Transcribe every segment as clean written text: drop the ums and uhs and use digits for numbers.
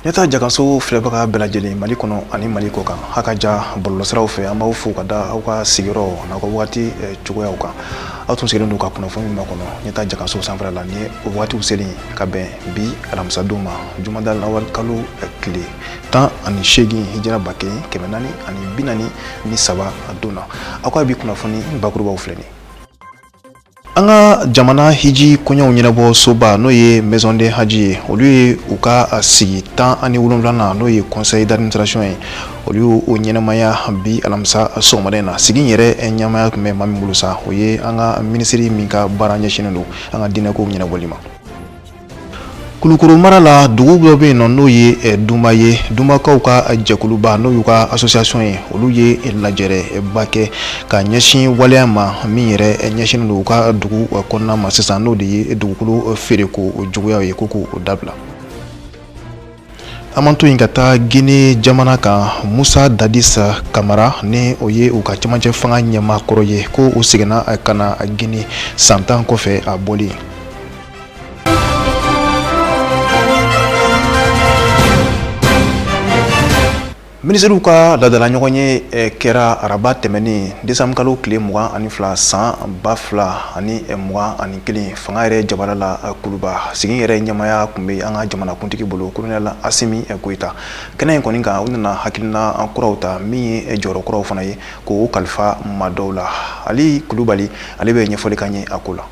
Ɲɛta jakaso filɛbaga bɛɛ lajɛlen Mali kɔnɔ ani Mali kɔ kan, a ka ja bɔlɔlɔsiraw fɛ, an b'aw fo ka da aw ka sigiyɔrɔ n'aw ka waati cogoyaw kan. Aw tun sigilen don ka kunnafoni min makɔnɔ Ɲɛta jakaso sanfɛla la, ni o waatiw selen ka bɛn bi alamisadon ma, jumadal awal kalo tile 18, hijira 1443 don na. Aw ka bi kunnafoni bakurubaw filɛ nin. An ka jamana hiji koɲɛw ɲɛnabɔ soba, n'o ye Maison de Haji ye, olu ye u ka sigi 17nan, n'o ye conseil d'administration ye, olu y'o ɲɛnamaya bi alamisa sɔgɔmada in na. Sigi yɛrɛ ɲɛmaaya tun bɛ maa min bolo sa, o ye an ka minisiri min ka baara ɲɛsinnen don an ka diinɛkow ɲɛnabɔli ma. Kulukoro mara la, dugu dɔ bɛ yen nɔ, n'o ye Dunba ye. Dunbakaw ka jɛkuluba, n'o y'u ka association ye, olu ye lajɛrɛba kɛ ka ɲɛsin waleya ma min yɛrɛ ɲɛsinnen don u ka dugu kɔnɔna ma sisan, n'o de ye dugukolo feereko juguya ye, ko k'o dabila. An man to yen ka taa Guinée jamana kan. Musa Dadis Kamara, ni o ye u ka cɛmancɛ fanga ɲɛmaa kɔrɔ ye, ko o seginna ka na Guinée san 10 kɔfɛ a bɔlen. Minisiriw ka ladala ɲɔgɔnye kɛra araba tɛmɛnen, décembre kalo tile 22, san 2021, fanga yɛrɛ jabala la Kuluba. Sigi yɛrɛ ɲɛmaaya tun bɛ an ka jamanakuntigi bolo, colonel Asimi Goyita. Kɛnɛ in kɔni kan, u nana hakilina kuraw ta, min ye jɔyɔrɔ kuraw fana ye k'o kalifa maa dɔw la. Ali Kulubali, ale bɛ ɲɛfɔli k'an ye a ko la.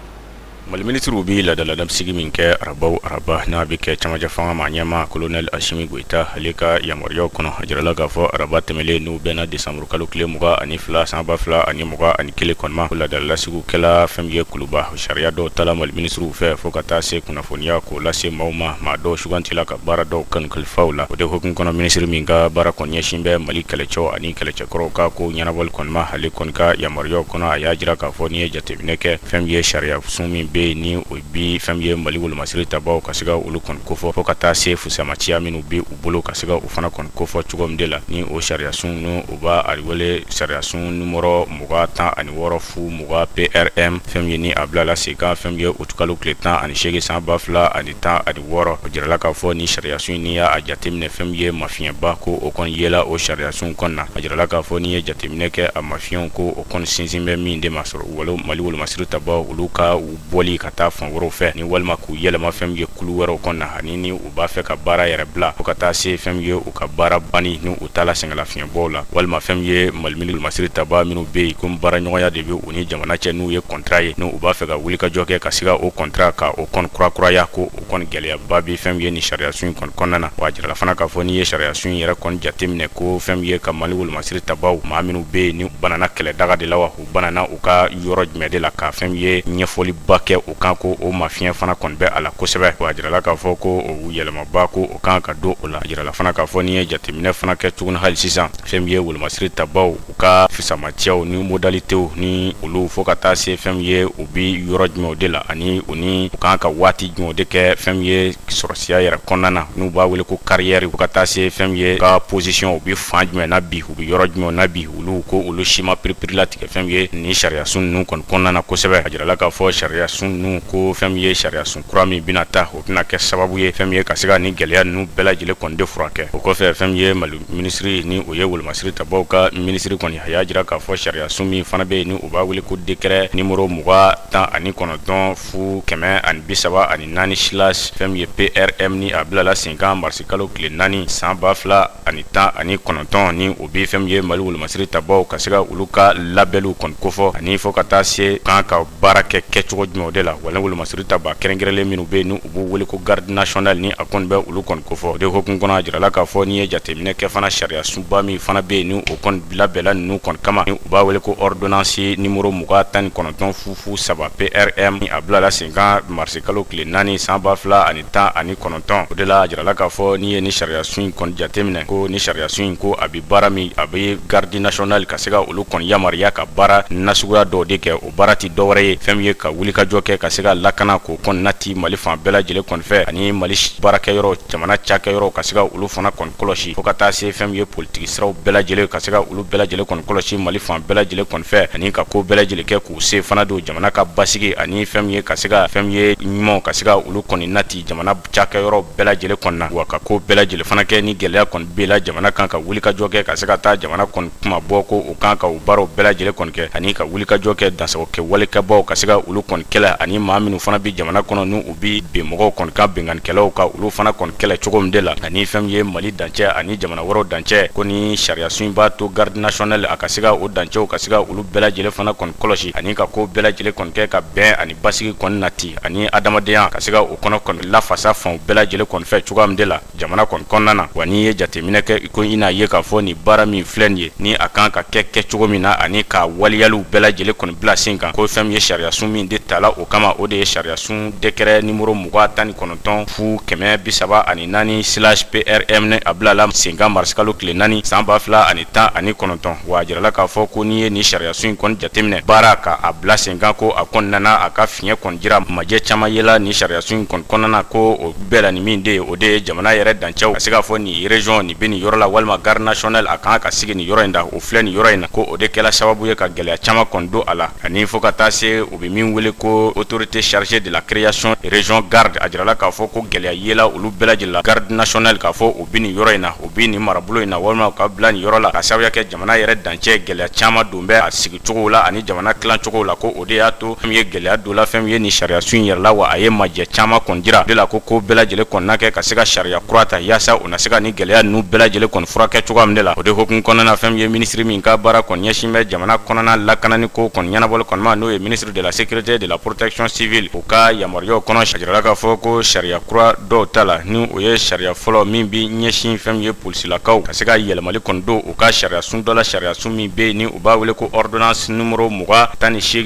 Mali minisiriw bɛ laadala sigi min kɛ araba o araba, n'a bɛ kɛ camancɛ fanga maa ɲɛmaa colonel Asimi Goyita, ale ka yamaruyaw kɔnɔ, a jirala k'a fɔ araba tɛmɛlen, n'u bɛnna décembre kalo tile 22, san 2021 kɔni ma, ko laadalasigiw kɛla fɛn min ye Kuluba. Sariya dɔw tala Mali minisiriw fɛ, fo ka taa se kunnafoniya k'o lase maaw ma, maa dɔw sugantila ka baara dɔw kanu kalifaw la. O de hukumu kɔnɔ, minisiri min ka baara kɔni ɲɛsin bɛ Mali kɛlɛcɛw ani kɛlɛcɛkɔrɔw ka ko ɲɛnabɔli kɔni ma, ale kɔni ka yamaruyaw kɔnɔ, a y'a jira k'a fɔ n'i ye jateminɛ kɛ fɛn min ye sariya sun min bɛ yen, ni o bi fɛn min ye Mali wolomasiri tabaw ka se ka olu kɔni kofɔ, fo ka taa se fusamatiya minnu bɛ u bolo ka se ka u fana kɔni kofɔ cogo min de la, ni o sariya sun n'u b'a wele sariya sun numéro 20 16 fu 20 PRM, fɛn min ye ni a bilala sen kan fɛn min ye utukalo tile 18, san 2016. O jirala k'a fɔ ni sariya sun, n'i y'a jateminɛ, fɛn min ye mafiɲɛba ko o kɔni yela o sariya sun kɔnɔna. A jirala k'a fɔ n'i ye jateminɛ kɛ, a mafiɲɛw ko o kɔni sinsin bɛ min de ma sɔrɔ walo Mali wolomasiri tabaw, olu ka u bɔli ka taa fan wɛrɛw fɛ, ni walima k'u yɛlɛma fɛn min ye kulu wɛrɛw kɔnɔna, ani ni u b'a fɛ ka baara yɛrɛ bila, fo ka taa se fɛn min ye u ka baara banni ni u taala sɛgɛnlafiɲɛbɔw la, walima fɛn min ye Mali wolomasiri taba minnu bɛ yen ko baaraɲɔgɔnya de bɛ u ni jamana cɛ, n'u ye contrat ye, n'u b'a fɛ ka wulikajɔ kɛ ka se ka o contrat ka o kɔni kurakuraya, ko o kɔni gɛlɛyaba bɛ fɛn min ye ni sariya sun in kɔni kɔnɔna na. Wa a jirala fana k'a fɔ n'i ye sariya sun in yɛrɛ kɔni jateminɛ, ko fɛn min ye ka Mali wolomasiri tabaw, maa minnu bɛ yen ni banana kɛlɛdaga de la wa, u banana u ka yɔrɔ jumɛn de la, ka fɛn min ye ɲɛfɔliba kɛ o kan, ko o mafiɲɛ fana kɔni bɛ a la kosɛbɛ. Wa a jirala k'a fɔ ko o yɛlɛmaba ko o kan ka don o la. A jirala fana k'a fɔ n'i ye jateminɛ fana kɛ tuguni hali sisan, fɛn min ye wolomasiri tabaw, u ka fisamatiyaw ni modalitéw ni olu, fo ka taa se fɛn min ye u bɛ yɔrɔ jumɛnw de la, ani u ni u kan ka waati jumɛnw de kɛ fɛn min ye sɔrɔsiya yɛrɛ kɔnɔna na, n'u b'a wele ko carrière, fo ka taa se fɛn min ye ka position, u bɛ fan jumɛn na bi, u bɛ yɔrɔ jumɛn na bi, olu ko olu si ma piripirilatigɛ fɛn min ye ni sariya sun ninnu kɔni kɔnɔna na kosɛbɛ. A jirala k'a fɔ sariya sun ninnu, ko fɛn min ye sariya sun kura min bɛna ta, o bɛna kɛ sababu ye fɛn min ye ka se ka ni gɛlɛya ninnu bɛɛ lajɛlen kɔni de furakɛ. O kɔfɛ, fɛn min ye Mali minisiri, ni o ye wolomasiri tabaw ka minisiri kɔni, a y'a jira k'a fɔ sariya sun min fana bɛ yen, ni u b'a wele ko décret numéro 20 19 fu 134 slash fɛn min ye PRM, ni a bilala sen kan marisi kalo tile 4, san 2019, ni o bɛ fɛn min ye Mali wolomasiri tabaw ka se ka olu ka labɛnw kɔni kofɔ, ani fo ka taa se kan ka baara kɛ kɛcogo jumɛn. de la. Wa wolomasiri ta ba kɛrɛnkɛrɛnlen minnu bɛ yen, n'u b'u wele ko garde nationale, ni a kɔni bɛ olu kɔni kofɔ. O de hukumu kɔnɔ, a jirala k'a fɔ n'i ye jateminɛ kɛ fana, sariya sunba min fana bɛ yen, ni o kɔni labɛnla ninnu kɔni kama, ni u b'a wele ko ordonnance numéro 20 19 00 3 PRM, a bilala sen kan marisi kalo tile 4 san 2019. O de la, a jirala k'a fɔ n'i ye ni sariya sun in kɔni jateminɛ, ko ni sariya sun in, ko a bɛ baara min, a bɛ garde nationale ka se ka olu kɔni yamaruya ka baara nasuguya dɔw de kɛ. O baara tɛ dɔwɛrɛ ye, fɛn min ye ka wulikajɔ kɛ ka se ka lakana k'o kɔni nati Mali fan bɛɛ lajɛlen kɔni fɛ, ani Mali baarakɛyɔrɔ, jamana cakɛyɔrɔ, ka se ka olu fana kɔni kɔlɔsi, fo ka taa se fɛn min ye politiki siraw bɛɛ lajɛlen, ka se ka olu bɛɛ lajɛlen kɔni kɔlɔsi Mali fan bɛɛ lajɛlen kɔni fɛ, ani ka ko bɛɛ lajɛlen kɛ k'u se fana don jamana ka basigi, ani fɛn min ye ka se ka fɛn min ye ɲumanw, ka se ka olu kɔni nati jamana cakɛyɔrɔ bɛɛ lajɛlen kɔni na, wa ka ko bɛɛ lajɛlen fana kɛ ni gɛlɛya kɔni bɛ la jamana kan, ka wulikajɔ kɛ ka se ka taa jamana kɔni kuma bɔ ko o kan, ka u baaraw bɛɛ lajɛlen kɔni kɛ, ani ka wulikajɔ kɛ dansago kɛ walekɛbaw, ka se ka olu kɔni kɛlɛ, ani maa minnu fana bɛ jamana kɔnɔ, n'u bɛ bin mɔgɔw kɔni kan, binkannikɛlaw, ka olu fana kɔni kɛlɛ cogo min de la, ani fɛn min ye Mali dancɛ ani jamana wɛrɛw dancɛ. Ko ni sariya sun b'a to garde nationale a ka se ka o dancɛw, ka se ka olu bɛɛ lajɛlen fana kɔni kɔlɔsi, ani ka ko bɛɛ lajɛlen kɔni kɛ ka bɛn ani basigi kɔni nati, ani adamadenya ka se ka o kɔnɔ kɔni lafasa fan bɛɛ lajɛlen kɔni fɛ cogoya min de la jamana kɔni kɔnɔna na. Wa n'i ye jateminɛ kɛ, ko i n'a ye k'a fɔ nin baara min filɛ nin ye, ni a kan ka kɛ kɛcogo min na, ani ka waleyaliw bɛɛ lajɛlen kɔni bila sen kan, ko fɛn min ye sariya sun min de tala o kama, o de ye sariya sun décret numéro 20 19 0134 / PRM, ni a bilala sen kan marisikalo tile 4 san 2019. Wa a jirala k'a fɔ ko n'i ye nin sariya sun in kɔni jateminɛ, baara ka a bila sen kan, ko a kɔni nana a ka fiɲɛ kɔni jira majɛ caman yela nin sariya sun in kɔni kɔnɔna na. Ko o bɛɛ la, ni min de ye, o de ye jamana yɛrɛ dancɛw, ka se k'a fɔ nin région nin bɛ nin yɔrɔ la, walima garde nationale a kan ka sigi nin yɔrɔ in da, o filɛ nin yɔrɔ in na, ko o de kɛla sababu ye ka gɛlɛya caman kɔni don a la, ani fo ka taa se u bɛ min wele ko autorité chargée de la création région garde. A jirala k'a fɔ ko gɛlɛya yela olu bɛɛ lajɛlen la, garde nationale k'a fɔ u bɛ nin yɔrɔ in na, u bɛ nin marabolo in na, walima u ka bila nin yɔrɔ la, ka sababuya kɛ jamana yɛrɛ dancɛ, gɛlɛya caman don bɛ a sigicogo la ani jamana tilacogo la, ko o de y'a to fɛn min ye gɛlɛya don la fɛn min ye nin sariya sun in yɛrɛ la. Wa a ye majɛ caman kɔni jira de la, ko ko bɛɛ lajɛlen kɔni kɛ ka se ka sariya kura ta yaasa u na se ka ni gɛlɛya ninnu bɛɛ lajɛlen kɔni furakɛ cogoya min de la. O de hukumu kɔnɔna na, fɛn min ye minisiri min ka baara kɔni ɲɛsin bɛ jamana kɔnɔna lakanani ko kɔni ɲɛnabɔli kɔni ma, n'o ye ministre de la Sécurité, de la Protection civile, u ka yamaruyaw kɔnɔ, a jirala k'a fɔ ko sariya kura dɔw ta la, ni o ye sariya fɔlɔ min bɛ ɲɛsin fɛn min ye polisilakaw, ka se ka yɛlɛmali kɔni don u ka sariya sun dɔ la, sariya sun min bɛ yen, ni u b'a wele ko ordonnance numéro 20 18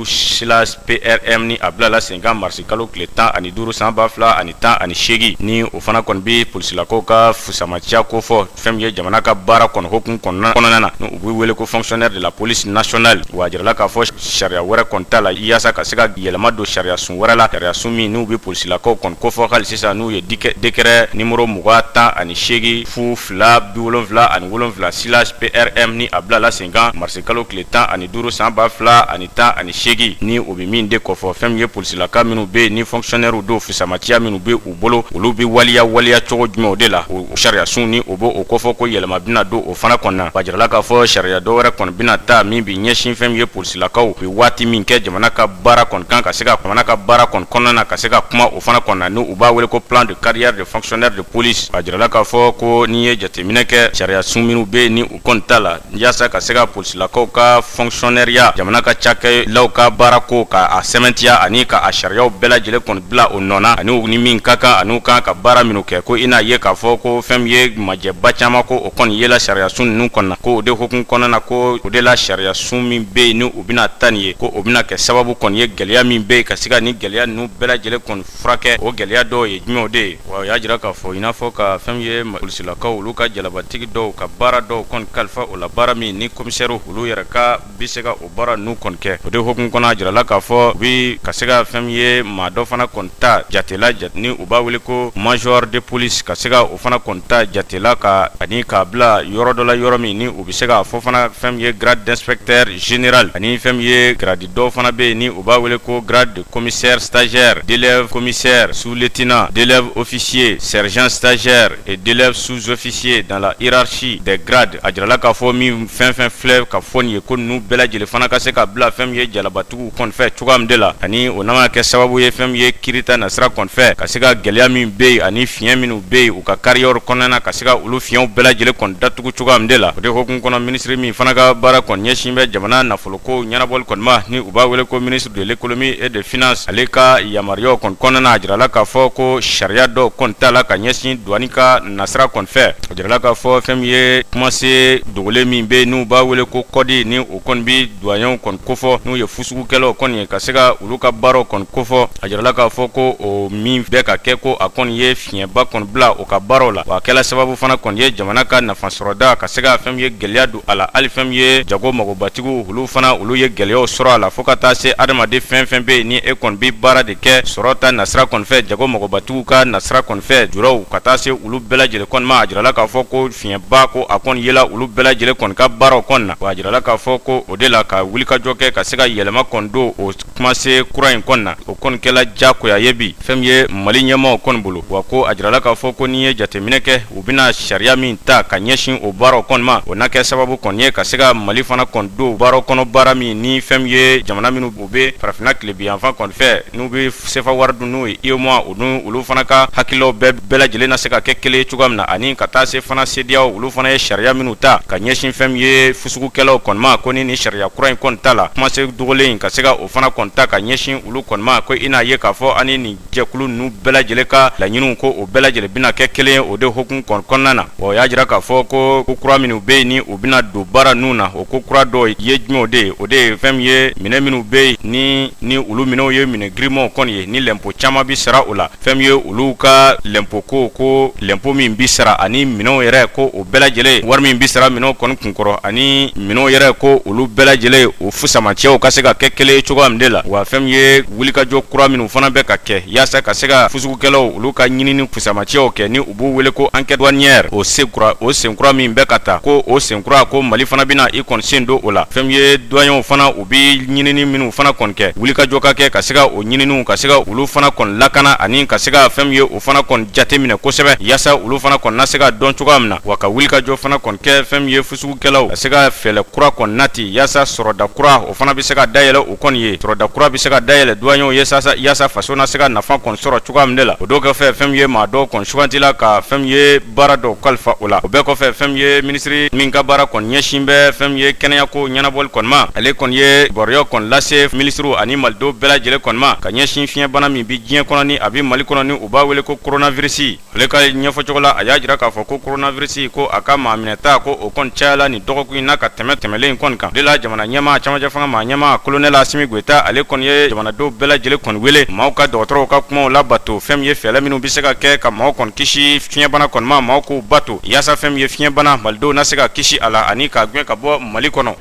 015 / PRM, ni a bilala sen kan marisi kalo tile 15 san 2018, ni o fana kɔni bɛ polisilakaw ka fusamaciya kofɔ fɛn min ye jamana ka baara kɔni hukumu kɔnɔna na, ni u bɛ wele ko fonctionnaire de la police nationale. Wa a jirala k'a fɔ sariya wɛrɛ kɔni t'a la yaasa ka se ka yɛlɛma don sariya sun wɛrɛ la, sariya sun min n'u bɛ polisilakaw kɔni kofɔ hali sisan, n'u ye décret numéro 20 18 02 77 / PRM, ni a bilala sen kan marisi kalo tile 15 san 2018, ni o bɛ min de kofɔ, fɛn min ye polisilaka minnu bɛ yen, ni fonctionnaire don, fusamaciya minnu bɛ u bolo, olu bɛ waleya waleya cogo jumɛn o de la, o sariya sun ni o b'o kofɔ, ko yɛlɛma bɛna don o fana kɔnɔ na. A jirala k'a fɔ sariya dɔw wɛrɛ kɔni bɛna ta min bɛ ɲɛsin fɛn min ye polisilakaw bɛ waati min kɛ jamana ka baara kɔni kan, ka se ka jamana ka baara kɔni kɔnɔna na, ka se ka kuma o fana kɔnɔ na, ni u b'a wele ko plan de carrière de fonctionnaire de police. A jirala k'a fɔ ko n'i ye jateminɛ kɛ, sariya sun minnu bɛ yen, ni u kɔni ta la yaasa ka se ka polisilakaw ka fonctionnaire, jamana ka cakɛlaw ka baara ko ka a sɛmɛntiya, ani ka a sariyaw bɛɛ lajɛlen kɔni bila o nɔ na, ani u ni min ka kan, ani u kan ka baara minnu kɛ, ko i n'a ye k'a fɔ ko fɛn min ye majɛba caman, ko o kɔni yela sariya sun ninnu kɔnɔ na. Ko o de hukumu kɔnɔna na, ko o de la sariya sun min bɛ yen, ni u bɛna ta nin ye, ko o bɛna kɛ sababu kɔni ye gɛlɛya min bɛ yen, ka se ka ni gɛlɛya ninnu bɛɛ lajɛlen kɔni furakɛ. O gɛlɛya dɔw ye jumɛnw de ye? Wa o y'a jira k'a fɔ i n'a fɔ ka fɛn ye polisilakaw, olu ka jalabatigi dɔw ka baara dɔw kɔni kalifa o la, baara min ni commissaire olu yɛrɛ ka bɛ se ka o baara ninnu kɔni kɛ. O de hukumu kɔnɔ, a jirala k'a fɔ u bɛ ka se ka fɛn min ye maa dɔ fana kɔni ta jatela, ni u b'a wele ko major de police, ka se ka o fana kɔni ta jatela ka ani k'a bila yɔrɔ dɔ la, yɔrɔ min ni u bɛ se k'a fɔ fana fɛn min ye grade d'inspecteur général, ani fɛn min ye grade dɔw fana bɛ yen, ni u b'a wele ko grade de commissaire stagiaire, d'élève commissaire, sous-lieutenant, d'élève officier, sergent stagiaire et d'élève sous-officier dans la hiérarchie des grades. A jirala k'a fɔ min fɛn fɛn filɛ ka fɔ nin ye, ko ninnu bɛɛ lajɛlen fana ka se ka bila fɛn min ye jalabatigiw kɔni fɛ cogoya min de la, ani o nana kɛ sababu ye fɛn min ye kiirita nasira kɔni fɛ, ka se ka gɛlɛya min bɛ yen ani fiɲɛ minnu bɛ yen u ka carrière kɔnɔna na, ka se ka olu fiɲɛw bɛɛ lajɛlen kɔni datugu cogoya min de la. O de hukumu kɔnɔ, minisiri min fana ka baara kɔni ɲɛsin bɛ jamana nafoloko ɲɛnabɔli kɔni ma, ni u b'a wele ko ministre de l'économie et des finances, ale ka yamaruyaw kɔni kɔnɔna na, a jirala k'a fɔ ko sariya dɔw kɔni t'a la ka ɲɛsin douane ka nasira kɔni fɛ. A jirala k'a fɔ fɛn min ye kumasen dogolen min bɛ yen, n'u b'a wele ko code, ni o kɔni bɛ douaniers kɔni kofɔ, n'u ye fusugukɛlaw kɔni ye, ka se ka olu ka baaraw kɔni kofɔ. A jirala k'a fɔ ko o min bɛ ka kɛ, ko a kɔni ye fiɲɛba kɔni bila o ka baaraw la, wa a kɛla sababu fana kɔni ye jamana ka nafasɔrɔda ka se ka fɛn min ye gɛlɛya don a la. Hali fɛn min ye jago magobatigiw, olu fana, olu ye gɛlɛyaw sɔrɔ a la, fo ka taa se adamaden fɛn fɛn bɛ yen, ni e kɔni bɛ baara de kɛ sɔrɔ ta nasira kɔni fɛ, jago magobatigiw ka nasira kɔni fɛ, julaw ka taa se olu bɛɛ lajɛlen kɔni ma. A jirala k'a fɔ ko fiɲɛba, ko a kɔni yela olu bɛɛ lajɛlen kɔni ka baaraw kɔni na. Wa a jirala k'a fɔ ko o de la ka wulikajɔ kɛ ka se ka yɛlɛma kɔni don o kumasen kura in kɔni na, o kɔni kɛla diyagoya ye bi fɛn min ye Mali ɲɛmaaw kɔni bolo. Wa ko a jirala k'a fɔ ko n'i ye jateminɛ kɛ, u bɛna sariya min ta ka ɲɛsin o baaraw kɔni ma, o na kɛ sababu kɔni ye ka se ka Mali fana kɔni don baaraw kɔnɔ, baara min ni fɛn min ye jamana minnu u bɛ farafinna tilebinyanfan kɔni fɛ, n'u bɛ sefa wari dun, n'o ye UEMOA, olu fana ka hakililaw bɛɛ lajɛlen na se ka kɛ kelen ye cogoya min na. Ani ka taa se fana CEDEAO, olu fana ye sariya minnu ta ka ɲɛsin fɛn min ye fusugukɛlaw kɔni ma, ko ni nin sariya kura in kɔni ta la, kumasen dogolen in, ka se ka o fana kɔni ta ka ɲɛsin olu kɔni ma, ko i n'a ye k'a fɔ ani nin jɛkulu ninnu bɛɛ lajɛlen ka laɲiniw, ko o bɛɛ lajɛlen bɛna kɛ kelen ye o de hukumu kɔni kɔnɔna na. Wa o y'a jira k'a fɔ ko kura minnu bɛ yen, ni u bɛna don baara ninnu na, o ko kura dɔw ye jumɛnw de ye? O de ye fɛn min ye minɛn minnu bɛ yen, ni olu minɛnw ye minɛn girimanw kɔni ye, ni lɛnpo caman bɛ sara o la, fɛn min ye olu ka lɛnpo ko lɛnpo min bɛ sara, ani minɛnw yɛrɛ, ko o bɛɛ lajɛlen wari min bɛ sara minɛnw kɔni kunkɔrɔ, ani minɛnw yɛrɛ, ko olu bɛɛ lajɛlen o fusamancɛw ka se ka kɛ kelen ye cogoya min de la. Wa fɛn min ye wulikajɔ kura minnu fana bɛ ka kɛ yaasa ka se ka fusugukɛlaw olu ka ɲinini fusamancɛw kɛ, ni u b'u wele ko enquête douanière, o senkura min bɛ ka ta, ko o senkura, ko Mali fana bɛna i kɔni sen don o la. Fɛn min ye douaniers fana, u bɛ ɲinini minnu fana kɔni kɛ, wulikajɔ ka kɛ ka se ka o ɲininiw, ka se ka olu fana kɔni lakana, ani ka se ka fɛn min ye o fana kɔni jateminɛ kosɛbɛ, yaasa olu fana kɔni na se ka dɔn cogoya min na. Wa ka wulikajɔ fana kɔni kɛ fɛn min ye fusugukɛlaw ka se ka fɛɛrɛ kura kɔni nati, yaasa sɔrɔda kura o fana bɛ se ka dayɛlɛ u kɔni ye, sɔrɔda kura bɛ se ka dayɛlɛ douaniers ye, yaasa faso na se ka nafa kɔni sɔrɔ cogoya min de la. O dɔw kɔfɛ, fɛn min ye maa dɔw kɔni sugantila ka fɛn min ye baara dɔw kalifa o la. O bɛɛ kɔfɛ, fɛn min ye minisiri min ka baara kɔni ɲɛsin bɛ fɛn min ye kɛnɛyako ɲɛnabɔli kɔni ma, ale kɔni ye kibaruya kɔni lase minisiriw ani malidenw bɛɛ lajɛlen kɔni ma ka ɲɛsin fiɲɛbana min bɛ diɲɛ kɔnɔ, ni a bɛ Mali kɔnɔ, ni u b'a wele ko coronavirus. Ale ka ɲɛfɔcogo la, a y'a jira k'a fɔ ko coronavirus, ko a ka maa minɛta, ko o kɔni cayala nin dɔgɔkun in na ka tɛmɛ tɛmɛlen in kɔni kan. De la, jamana ɲɛmaa, camancɛ fanga maa ɲɛmaa, colonel Asimi Goyita, ale kɔni ye jamanadenw bɛɛ lajɛlen kɔni wele maaw ka dɔgɔtɔrɔw ka kumaw labato. Fɛn min ye fɛɛrɛ minnu bɛ se ka kɛ ka maaw kɔni kisi fiɲɛbana kɔni ma, maaw k'u bato, yaasa fɛn min ye fiɲɛbana, malidenw na se ka kisi a la ani k'a gɛn ka bɔ Mali kɔnɔ.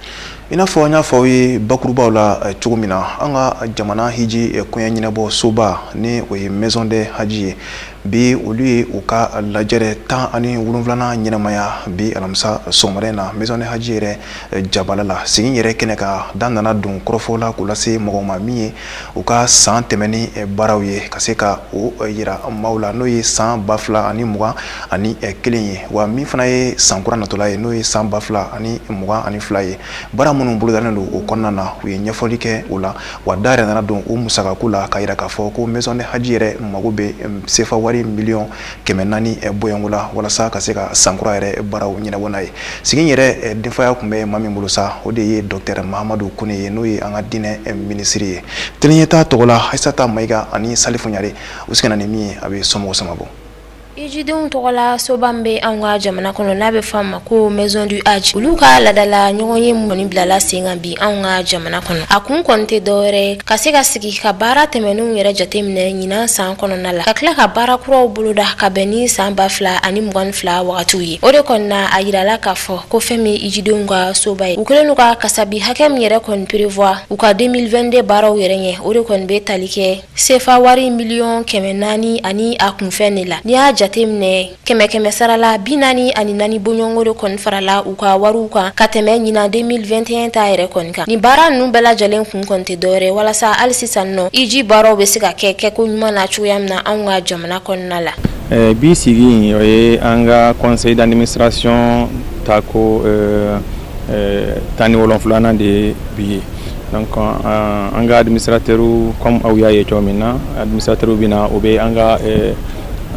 I n'a fɔ an y'a fɔ aw ye bakurubaw la cogo min na, an ka jamana hiji koɲɛ ɲɛnabɔ soba, ni o ye Maison des Hadji ye, bi olu ye u ka lajɛrɛ 17nan ɲɛnamaya bi alamisa sɔgɔmada in na Maison des Hadji yɛrɛ jabala la. Sigi yɛrɛ kɛnɛ kan, da nana don kɔrɔfɔ la k'u lase mɔgɔw ma min ye u ka san tɛmɛni baaraw ye, ka se ka o yira maaw la, n'o ye san 2021 ye, wa min fana ye san kura natɔla ye, n'o ye san 2022 ye. Baara minnu bolodalen don o kɔnɔna na, u ye ɲɛfɔli kɛ o la. Wa da yɛrɛ nana don o musakako la, ka yira k'a fɔ ko Maison des Hadji yɛrɛ mago bɛ sefa wari miliyɔn 400 bɔɲɔgɔnko la, walasa ka se ka sankura yɛrɛ baaraw ɲɛnabɔ n'a ye. Sigi yɛrɛ denfaya tun bɛ maa min bolo sa, o de ye docteur Mahamadu Kone ye, n'o ye an ka diinɛ minisiri ye. Teliɲɛta tɔgɔ la, Ayisata Mayiga ani Salifu Ɲare, u seginna ni min ye, a bɛ somɔgɔw sama bɔ. Hijidenw tɔgɔla soba min bɛ anw ka jamana kɔnɔ, n'a bɛ fɔ a ma ko Maison du Hadj, olu ka laadala ɲɔgɔn ye kɔni bilala sen kan bi anw ka jamana kɔnɔ. A kun kɔni tɛ dɔwɛrɛ, ka se ka sigi ka baara tɛmɛnenw yɛrɛ jateminɛ ɲinan san kɔnɔna la, ka tila ka baara kuraw boloda ka bɛn ni san 2022 wagatiw ye. O de kɔni na, a yirala k'a fɔ ko fɛn min hijidenw ka soba ye, u kɛlen don ka kasabi hakɛ min yɛrɛ kɔni prévoir u ka 2022 baaraw yɛrɛ ɲɛ, o de kɔni bɛ tali kɛ sefa wari miliyɔn 400 ani a kunfɛn de la. N'i y'a jateminɛ, kɛmɛ kɛmɛ sarala 44 bɔɲɔgɔnko de kɔni farala u ka wariw kan ka tɛmɛ ɲinan 2021 ta yɛrɛ kɔni kan. Nin baara ninnu bɛɛ lajɛlen kun kɔni tɛ dɔwɛrɛ, walasa hali sisan nɔ hiji baaraw bɛ se ka kɛ kɛko ɲuman na cogoya min na anw ka jamana kɔnɔna la. Bi sigi, o ye an ka conseil d'administration ta ko 17nan de ye bi ye. Donc an ka administrateur, comme aw y'a ye cogo min na, administrateur bɛ na, o bɛ an ka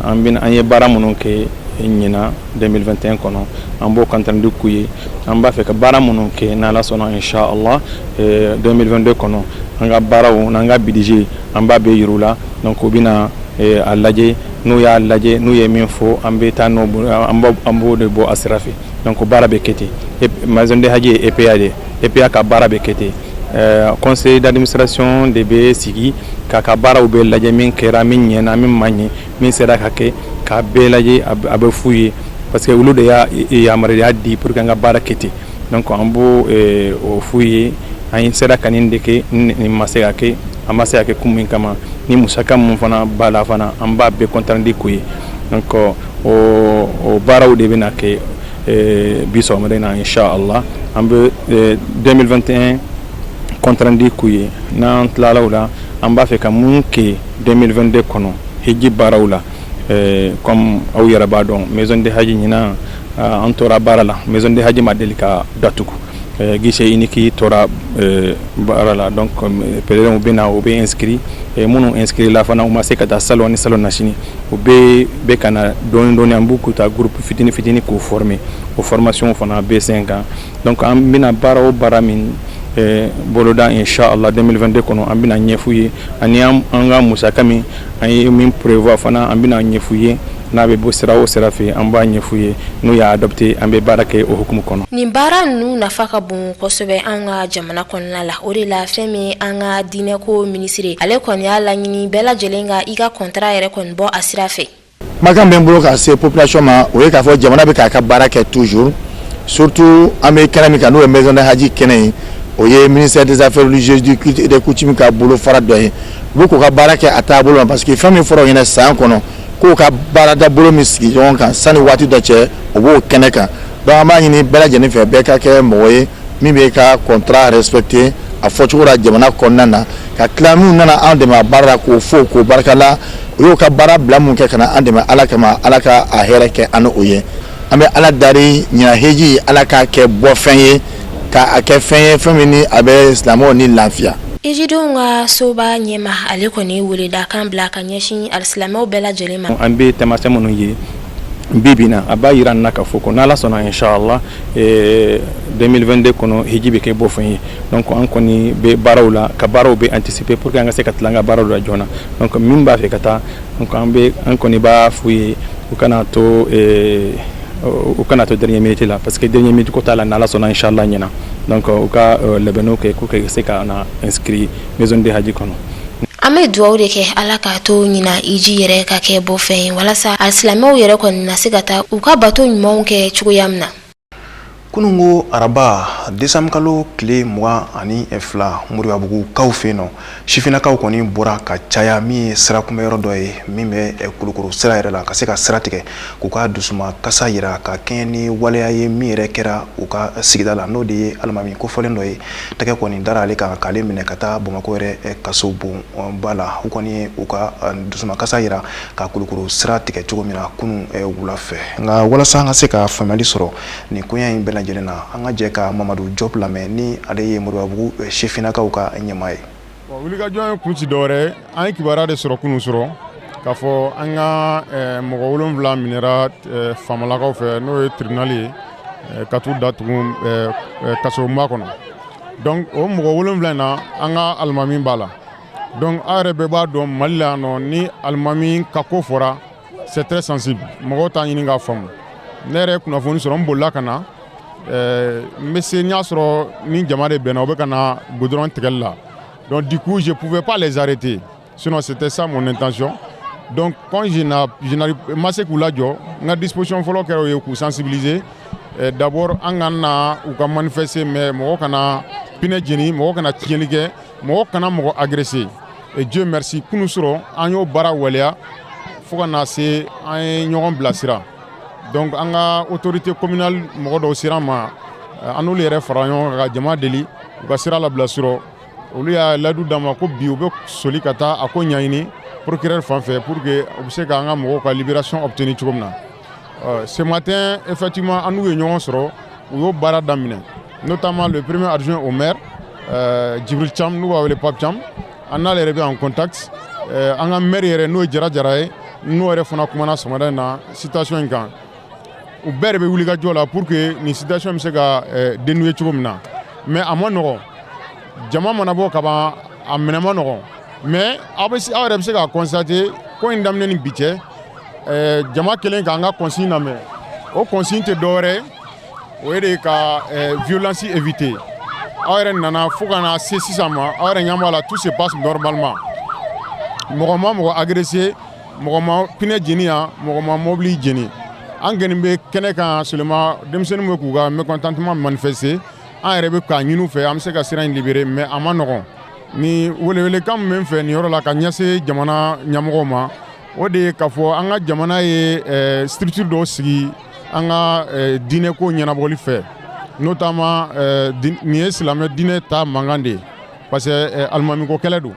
an bɛna an ye baara minnu kɛ ɲinan 2021 kɔnɔ, an b'o compte rendu k'u ye. An b'a fɛ ka baara minnu kɛ, n'Ala sɔnna, inshallah, 2022 kɔnɔ. An ka baaraw n'an ka budget, an b'a bɛɛ yir'u la. Donc u bɛna a lajɛ. N'u y'a lajɛ, n'u ye min fɔ, an bɛ taa n'o, an b'o de bɔ a sira fɛ. Donc baara bɛ kɛ ten. Maison de Hadji ye EPA de ye. EPA ka baara bɛ kɛ ten. Conseil d'administration de bɛ sigi k'a ka baaraw bɛɛ lajɛ, min kɛra, min ɲɛna, min ma ɲɛ, min sera ka kɛ, k'a bɛɛ lajɛ. A bɛ f'u ye parce que olu de y'a yamaruya di pour que an ka baara kɛ ten. Donc an b'o o f'u ye: an sera ka nin de kɛ, nin ma se ka kɛ, an ma se ka kɛ kun min kama, ni musaka mun fana b'a la fana, an b'a bɛɛ compte rendu k'u ye. Donc o baaraw de bɛna kɛ bi sɔgɔmada in na, inshallah. An bɛ 2021 compte rendu k'u ye. N'an tilala o la, an b'a fɛ ka mun kɛ 2022 kɔnɔ hiji baaraw la? Comme aw yɛrɛ b'a dɔn, maison de Hadji, ɲinan an tora baara la. Maison de Hadji ma deli ka datugu, guichet unique tora baara la. Donc pèlerins bɛ na, u bɛ inscrit. Minnu inscrit la fana, u ma se ka taa salon ni salon na sini, u bɛ ka na dɔɔni dɔɔni. An b'u k'u ta groupe fitini fitini k'u former. O formation fana bɛ sen kan. Donc an bɛna baara o baara min boloda, inshallah, 2022 kɔnɔ, an bɛna ɲɛf'u ye, ani an ka musaka min an ye min prévoir fana, an bɛna ɲɛf'u ye. N'a bɛ bɔ sira o sira fɛ, an b'a ɲɛf'u ye. N'u y'a adopté, an bɛ baara kɛ o hukumu kɔnɔ. Nin baara ninnu nafa ka bon kosɛbɛ an ka jamana kɔnɔna la. O de la, fɛn min an ka diinɛko minisiri, ale kɔni y'a laɲini bɛɛ lajɛlen ka i ka contrat yɛrɛ kɔni bɔ a sira fɛ. Kumakan bɛ n bolo ka se population ma, o ye k'a fɔ jamana bɛ k'a ka baara kɛ toujours. Surtout an bɛ kɛnɛ min kan, n'o ye maison de Hadji kɛnɛ ye, o ye ministère des Affaires religieuses, du culte et des coutumes ka bolofara dɔ ye. U bɛ k'u ka baara kɛ a taabolo ma, parce que fɛn min fɔra o ɲɛna san kɔnɔ, k'o ka baarada bolo min sigi ɲɔgɔn kan sanni waati dɔ cɛ, o b'o kɛnɛ kan. Donc an b'a ɲini bɛɛ lajɛlen fɛ, bɛɛ ka kɛ mɔgɔ ye min bɛ ka contrat respecté a fɔcogo la jamana kɔnɔna na, ka tila minnu nana an dɛmɛ a baara la, k'o fo k'o barika la. O y'o ka baara bila mun kɛ ka na an dɛmɛ Ala kama, Ala ka a hɛrɛ kɛ an o ye. An bɛ Ala dari ɲinan heji, Ala k'a kɛ bɔfɛn ye, k'a kɛ fɛn ye, fɛn min ni a bɛ silamɛw ni lafiya. Hijidenw ka soba ɲɛma, ale kɔni weleda kan bila ka ɲɛsin alisilamɛw bɛɛ lajɛlen ma. An bɛ taamasiyɛn minnu ye bi bi in na, a b'a yira an na k'a fɔ ko n'Ala sɔnna, inshallah, 2022 kɔnɔ, hiji bɛ kɛ bɔfɛn ye. Donc an kɔni bɛ baaraw la, ka baaraw bɛ anticiper pour que an ka se ka tila an ka baaraw la joona. Donc min b'a fɛ ka taa, donc an bɛ an kɔni b'a f'u ye, u kana to dernière minute la, parce que dernière minute ko t'a la, n'Ala sɔnna, inshallah, ɲɛna. Donc u ka labɛnniw kɛ pour que ka se ka na inscrit maison de Hadji kɔnɔ. An bɛ dugawu de kɛ, Ala k'a to ɲina hiji yɛrɛ ka kɛ bɔfɛn ye, walasa alisilamɛw yɛrɛ kɔni na se ka taa u ka bato ɲumanw kɛ cogoya min na. Kununko araba, décembre kalo tile 22, Moribabugukaw fɛ yen nɔ, sifinnakaw kɔni bɔra ka caya min ye sira kunbɛyɔrɔ dɔ ye min bɛ Kulukoro sira yɛrɛ la, ka se ka sira tigɛ k'u ka dusuma kasa yira ka kɛɲɛ ni waleya ye min yɛrɛ kɛra u ka sigida la, n'o de ye alimami kofɔlen dɔ ye, tɛgɛ kɔni dara ale kan k'ale minɛ ka taa Bamakɔ yɛrɛ kaso bonba la. U kɔni ye u ka dusuma kasa yira ka Kulukoro sira tigɛ cogo min na kunun wula fɛ. Nka walasa an ka se ka faamuyali sɔrɔ nin koɲɛ in bɛɛ lajɛlen na, an ka jɛ ka Mamadu Jɔp lamɛn, ni ale ye Moribabugu sifinnakaw ka ɲɛmaa ye. Wulikajɔ ye kun ci dɔwɛrɛ, an ye kibaruya de sɔrɔ kunun sɔrɔ k'a fɔ an ka mɔgɔ 7 minɛra faamalakaw fɛ, n'o ye tribunal ye, ka t'u datugu kasobonba kɔnɔ. Donc o mɔgɔ 7 in na, an ka alimami b'a la. Donc aw yɛrɛ bɛɛ b'a dɔn, Mali la yan nɔ, ni alimami ka ko fɔra, c'est très sensible, mɔgɔw t'a ɲini k'a faamu. Ne yɛrɛ ye kunnafoni sɔrɔ, n bolila ka na. N bɛ se n y'a sɔrɔ ni jama de bɛnna, u bɛ ka na goudron tigɛli la. Donc du coup, je pouvais pas les arrêter, sinon c'était ça mon intention. Donc quand je n'arrive ma se k'u lajɔ, n ka disposition fɔlɔ kɛra o ye k'u sensibiliser. D'abord, an ka na u ka manifester, mais mɔgɔ kana pneu jeni, mɔgɔ kana tiɲɛni kɛ, mɔgɔ kana mɔgɔ agresser. Et Dieu merci, kunun sɔrɔ an y'o baara waleya fo ka na se an ye ɲɔgɔn bilasira. Donc an ka autorité communale mɔgɔ dɔw sera an ma, an n'olu yɛrɛ fara ɲɔgɔn kan ka jama deli u ka sira labila surɔ. Olu y'a layidu d'an ma ko bi u bɛ soli ka taa a ko ɲɛɲini procureur fan fɛ pour que u bɛ se k'an ka mɔgɔw ka libération obtenir cogo min na. Ce matin, effectivement, an n'u ye ɲɔgɔn sɔrɔ, u y'o baara daminɛ, notamment le premier adjoint au maire, Djibril Thiam, n'u b'a wele Pape Thiam, an n'ale yɛrɛ bɛ en contact. An ka maire yɛrɛ, n'o ye Jara Jara ye, n'o yɛrɛ fana kumana sɔgɔmada in na situation in kan. U bɛɛ de bɛ wuli ka jɔ la pour que nin situation bɛ se ka dénouer cogo min na. Mais a ma nɔgɔn, jama mana bɔ ka ban, A minɛ man nɔgɔn, mais aw bɛ aw yɛrɛ bɛ se k'a constater, ko in daminɛ ni bi cɛ, jama kelen k'an ka consigne lamɛn. O consigne tɛ dɔwɛrɛ ye, o ye de ka violence éviter. Aw yɛrɛ nana fo ka na se sisan ma, aw yɛrɛ ɲɛ b'a la, tout se passe normalement. Mɔgɔ ma mɔgɔ agressé, mɔgɔ ma pneu jeni yan, mɔgɔ ma mobili jeni. An kɔni bɛ kɛnɛ kan seulement, denmisɛnninw bɛ k'u ka mécontentement manifester. An yɛrɛ bɛ k'a ɲini u fɛ, an bɛ se ka sira in libérer, mais a ma nɔgɔn. Ni welewelekan min bɛ n fɛ nin yɔrɔ la ka ɲɛsin jamana ɲɛmɔgɔw ma, o de ye k'a fɔ an ka jamana ye structure dɔw sigi an ka diinɛko ɲɛnabɔli fɛ, notamment nin ye silamɛ diinɛ ta mankan de ye, parce que alimamiko kɛlɛ don.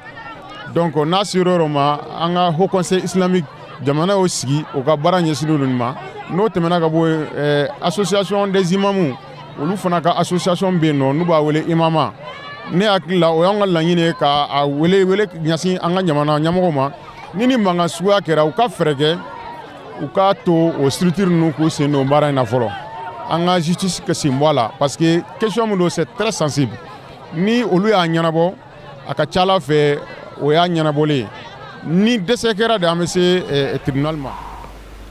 Donc n'a sera yɔrɔ ma, an ka haut conseil islamique, jamana y'o sigi, o ka baara ɲɛsinnen don nin ma. N'o tɛmɛna ka bɔ yen, association des imams, olu fana ka association bɛ yen nɔ, n'u b'a wele imama. Ne hakili la, o y'an ka laɲini ye ka a wele wele ɲɛsin an ka jamana ɲɛmɔgɔw ma. Ni mankan suguya kɛra, u ka fɛɛrɛ kɛ, u k'a to o structure ninnu k'u sen don baara in na fɔlɔ, an ka justice ka sen bɔ a la, parce que question min don, c'est très sensible. Ni olu y'a ɲɛnabɔ, a ka ca ala fɛ, o y'a ɲɛnabɔlen ye. Ni dɛsɛ kɛra de, an bɛ se tribunal ma.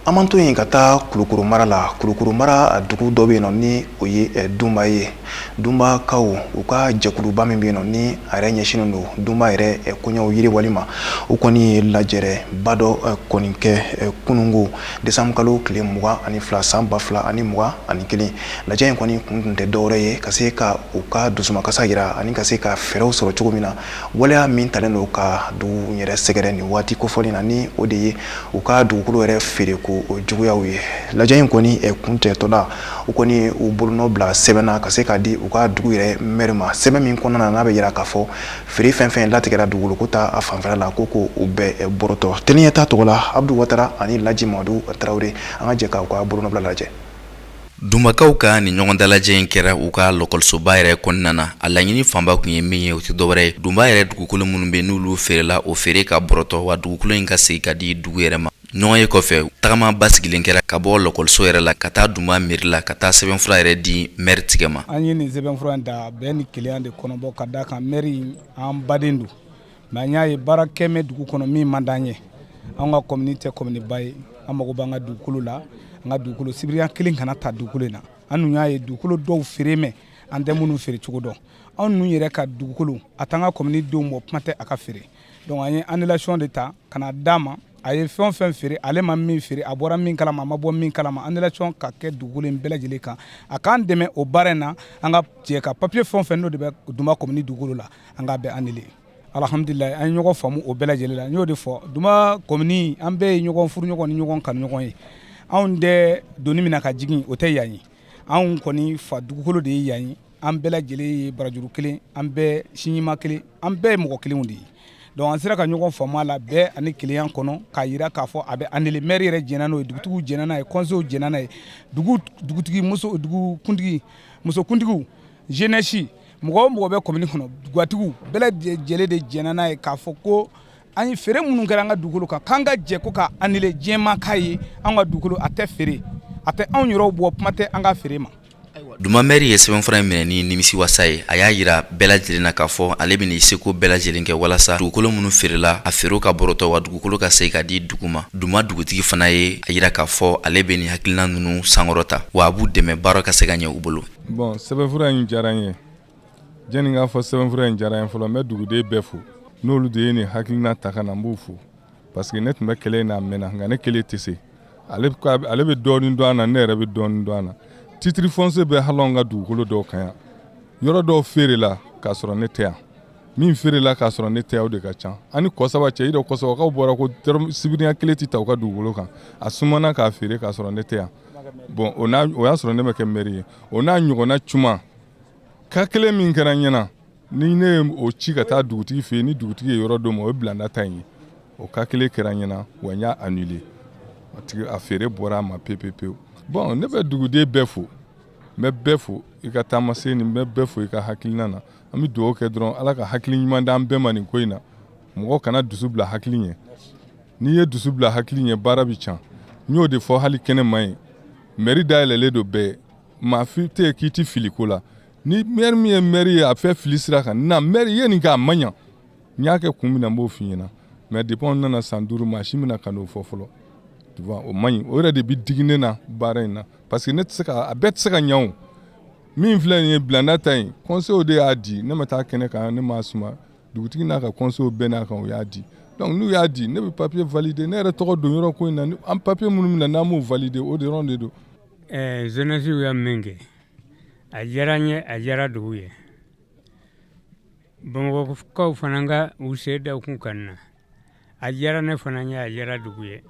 An man to yen ka taa Kulukoro mara la. Kulukoro mara dugu dɔ bɛ yen nɔ, ni o ye Dunba ye. Dunbakaw u ka jɛkuluba min bɛ yen nɔ, ni a yɛrɛ ɲɛsinnen don Dunba yɛrɛ koɲɛw yiriwali ma, o kɔni ye lajɛrɛba dɔ kɔni kɛ kunungo, décembre kalo tile 22, san 2021. Lajɛ in kɔni kun tun tɛ dɔwɛrɛ ye ka se ka u ka dusumakasa yira ani ka se ka fɛɛrɛw sɔrɔ cogo min na waleya min talen don ka dugu yɛrɛ sɛgɛrɛ nin waati kofɔlen na, ni o de ye u ka dugukolo yɛrɛ feere ko o juguyaw ye. Lajɛ in kɔni kuncɛtɔ la, u kɔni u bolonɔ bila sɛbɛn na ka se k'a di u ka dugu yɛrɛ maire ma, sɛbɛn min kɔnɔna na, n'a bɛ yira k'a fɔ feere fɛn fɛn latigɛra dugukolo ko ta a fanfɛla la, ko o bɛɛ bɔrɔtɔ. Teliya tɔgɔ la, Abudu Watara ani Laji Mamadu Tarawele, an ka jɛ k'u ka bolonɔbila lajɛ. Dunbakaw ka nin ɲɔgɔn dalajɛ in kɛra u ka lɔkɔlisoba yɛrɛ kɔnɔna na. A laɲini fanba tun ye min ye, o tɛ dɔwɛrɛ ye, Dunba yɛrɛ dugukolo minnu bɛ, n'olu feerela, o feere ka bɔrɔtɔ, wa dugukolo in ka segin ka di dugu yɛrɛ ma. Ɲɔgɔn ye kɔfɛ, tagama basigilen kɛra ka bɔ lɔkɔliso yɛrɛ la ka taa Dunba mairie la, ka taa sɛbɛnfura yɛrɛ di maire tigɛ ma. An ye nin sɛbɛnfura in ta bɛn ni kelenya de kɔnɔbɔ, ka da kan maire an baden don, mais an y'a ye baara kɛ mɛn dugu kɔnɔ min man d'an ye. An ka commune tɛ commune ba ye, an mago b'an ka dugukolo la. An ka dugukolo sibiriya kelen kana ta dugukolo in na. An dun y'a ye dugukolo dɔw feere mɛn, an tɛ minnu feere cogo dɔn. Anw ninnu yɛrɛ ka dugukolo, a t'an ka commune denw bɔ, kuma tɛ a ka feere. Donc an ye annulation de ta ka na d'a ma. A ye fɛn o fɛn feere, ale ma min feere, a bɔra min kalama, a ma bɔ min kalama, annulation ka kɛ dugukolo in bɛɛ lajɛlen kan. A k'an dɛmɛ o baara in na, an ka jɛ ka papier fɛn o fɛn n'o de bɛ Dunba commune dugukolo la, an k'a bɛɛ annuler. Alhamdulilayi, an ye ɲɔgɔn faamu o bɛɛ lajɛlen la. N y'o de fɔ, Dunba commune, an bɛɛ ye ɲɔgɔn furuɲɔgɔn ni ɲɔgɔn kanuɲɔgɔn ye. Anw tɛ doni min na ka jigin, o tɛ yan ye. Anw kɔni fa dugukolo de ye yan ye. An bɛɛ lajɛlen ye barajuru kelen, an bɛɛ siɲima kelen, an bɛɛ ye mɔgɔ kelenw de ye. Donc an sera ka ɲɔgɔn faamu a la bɛɛ ani kelenya kɔnɔ, k'a yira k'a fɔ a bɛ annuler. Maire yɛrɛ jɛnna n'o ye, dugutigiw jɛnna n'a ye, conseil jɛnna n'a ye, dugu dugutigi muso, dugu kuntigi muso kuntigiw, jeunesse, mɔgɔ o mɔgɔ bɛ commune kɔnɔ, gatigiw bɛɛ lajɛlen de jɛnna n'a ye, k'a fɔ ko an ye feere minnu kɛra an ka dugukolo kan, k'an ka jɛ ko ka annuler. Diɲɛ k'a ye an ka dugukolo, a tɛ feere, a tɛ anw yɛrɛw bɔ, kuma tɛ an ka feere ma. Dunba maire ye sɛbɛnfura in minɛ ni nimisi wasa ye. A y'a yira bɛɛ lajɛlen na k'a fɔ ale bɛna seko bɛɛ lajɛlen kɛ walasa dugukolo minnu feerela, a feerew ka bɔrɔtɔ, wa dugukolo ka segin ka di dugu ma. Dunba dugutigi fana ye a yira k'a fɔ ale bɛ nin hakilina ninnu sankɔrɔta, wa a b'u dɛmɛ baara ka se ka ɲɛ u bolo. Bon, sɛbɛnfura in diyara n ye. Jɛnni k'a fɔ sɛbɛnfura in diyara n ye fɔlɔ, n bɛ duguden bɛɛ fo, n'olu de ye nin hakilina ta ka na, n b'u fo, parce que ne tun bɛ kɛlɛ in na a mɛnna, nka ne kelen tɛ se. Ale bɛ dɔɔnin dɔn a na, ne yɛrɛ bɛ dɔɔnin dɔn a na. Titre foncier bɛ hali anw ka dugukolo dɔw kan yan. Yɔrɔ dɔw feerela k'a sɔrɔ ne tɛ yan, min feerela k'a sɔrɔ ne tɛ yan, o de ka ca. Ani kɔsaba cɛ yɛrɛ, kɔsabakaw bɔra ko sibiriya kelen tɛ ta u ka dugukolo kan, a sumana k'a feere k'a sɔrɔ ne tɛ yan. Bon, o y'a sɔrɔ ne ma kɛ maire ye. O n'a ɲɔgɔnna caman ka kelen min kɛra n ɲɛna, ni ne ye o ci ka taa dugutigi fɛ yen, ni dugutigi ye yɔrɔ d'o ma, o ye bilanda ta in ye. O ka kelen kɛra n ɲɛna, wa n y'a annulé, a feere bɔra a ma pewu pewu. Bon, ne bɛ duguden bɛɛ fo, n bɛ bɛɛ fo i ka taamasen nin, n bɛ bɛɛ fo i ka hakilina na. An bɛ dugawu kɛ dɔrɔn, Ala ka hakili ɲuman d'an bɛɛ ma nin ko in na. Mɔgɔ kana dusu bila hakili ɲɛ. N'i ye dusu bila hakili ɲɛ, baara bɛ can. N y'o de fɔ hali kɛnɛ ma ye, mairie dayɛlɛlen don bɛɛ, maa fi tɛ yen k'i ti fili ko la. Ni maire min ye maire ye, a fɛ fili sira kan na, maire ye nin kɛ, a man ɲa. N y'a kɛ kun min na, n b'o f'i ɲɛna. Mais depuis an nana san 5, maa si mina ka n'o fɔ fɔlɔ, tu vois. O man ɲi, o yɛrɛ de bi digi ne na baara in na, parce que ne tɛ se ka a bɛɛ tɛ se ka ɲɛ. O min filɛ nin ye, bilanda ta in, conseil de y'a di ne ma. Taa kɛnɛ kan, ne m'a suma. Dugutigi n'a ka conseil bɛɛ n'a kan, o y'a di. Donc n'u y'a di, ne bɛ papier valider. Ne yɛrɛ tɔgɔ don yɔrɔ ko in na, an papier minnu bɛ na, n'an m'o valider, o dɔrɔn de don. Jeunesse ya min kɛ, a diyara n ye, a diyara dugu ye. Bamakɔkaw fana ka u sen da kun kan na, a diyara ne fana ye, a diyara dugu ye.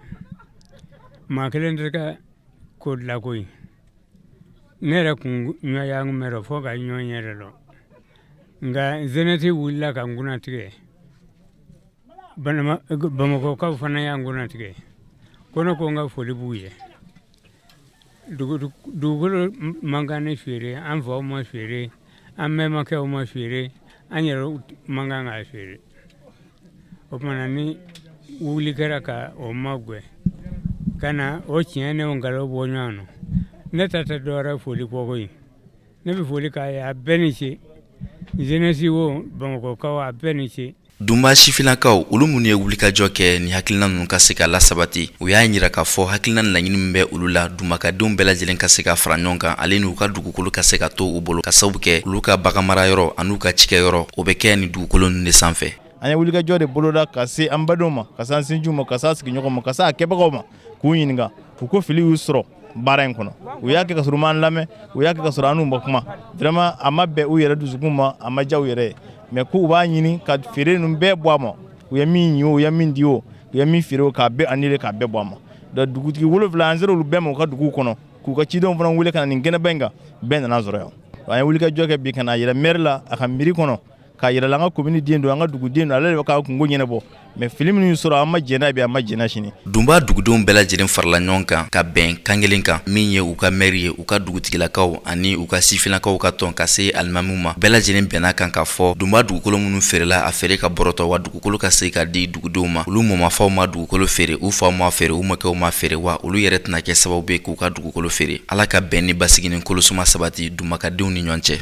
Maa kelen tɛ ka ko dilan koyi. Ne yɛrɛ kun ɲɔgɔnya mɛn fo ka ɲɔgɔn yɛrɛ dɔn, nka jeunesse wulila ka n kunnatigɛ. Bamakɔkaw fana y'an kunnatigɛ ko ne ko n ka foli b'u ye. Dugukolo man kan ni feere, an faw ma feere, an mɛnmakɛw ma feere, an yɛrɛ man kan k'a feere. O tuma ni wuli kɛra ka o magɛn ka na o tiɲɛ ni o nkalon bɔ ɲɔgɔn na, ne ta tɛ dɔwɛrɛ foli kɔ koyi. Ne bɛ foli k'a ye, a bɛɛ ni ce. Jeunesse o, Bamakɔkaw, a bɛɛ ni ce. Dunba sifinnakaw, olu minnu ye wulikajɔ kɛ ni hakilina ninnu ka se ka lasabati, u y'a yira k'a fɔ hakilina laɲini min bɛ olu la, dunbakadenw bɛɛ lajɛlen ka se ka fara ɲɔgɔn kan, ale n'u ka dugukolo ka se ka to u bolo, ka sababu kɛ olu ka baganmarayɔrɔ an'u ka cikɛyɔrɔ, o bɛ kɛ ni dugukolo ninnu de sanfɛ. An ye wulikajɔ de boloda ka se an badenw ma, ka se an sinjiw ma, ka se an sigiɲɔgɔn ma, ka se a kɛbagaw ma, k'u ɲininka. U ko fili y'u sɔrɔ baara in kɔnɔ. U y'a kɛ ka sɔrɔ u m'an lamɛn, u y'a kɛ ka sɔrɔ an n'u ma kuma. Vraiment, a ma bɛn u yɛrɛ dusukun ma, a ma diya u yɛrɛ ye. Mais k'u b'a ɲini ka feere ninnu bɛɛ bɔ a ma. U ye min ɲi o, u ye min di o, u ye min feere o, k'a bɛɛ annulé, k'a bɛɛ bɔ a ma. Donc dugutigi 7, an sera olu bɛɛ ma u ka duguw kɔnɔ, k'u ka cidenw fana wele ka na nin kɛnɛba in kan. Bɛɛ nana sɔrɔ yan. An ye wulikajɔ kɛ bi ka na yɛrɛ maire la, a ka miiri kɔnɔ, k'a yɛrɛ la an ka commune den don, an ka duguden don, ale de bɛ k'an kungo ɲɛnabɔ. Mais fili minnu sɔrɔ, an ma jɛn n'a ye bi, an ma jɛn n'a sini. Dunba dugudenw bɛɛ lajɛlen farala ɲɔgɔn kan ka bɛn kan kelen kan, min ye u ka maire ye, u ka dugutigilakaw ani u ka sifinnakaw ka tɔn, ka se alimamiw ma. Bɛɛ lajɛlen bɛnna kan k'a fɔ Dunba dugukolo minnu feerela, a feere ka bɔrɔtɔ, wa dugukolo ka se ka di dugudenw ma. Olu mɔmafaw ma dugukolo feere, u faw ma feere, u mɔkɛw ma feere, wa olu yɛrɛ tɛna kɛ sababu ye k'u ka dugukolo feere. Ala ka bɛn ni basigi ni kolosuma sabati dunbakadenw ni ɲɔgɔn cɛ.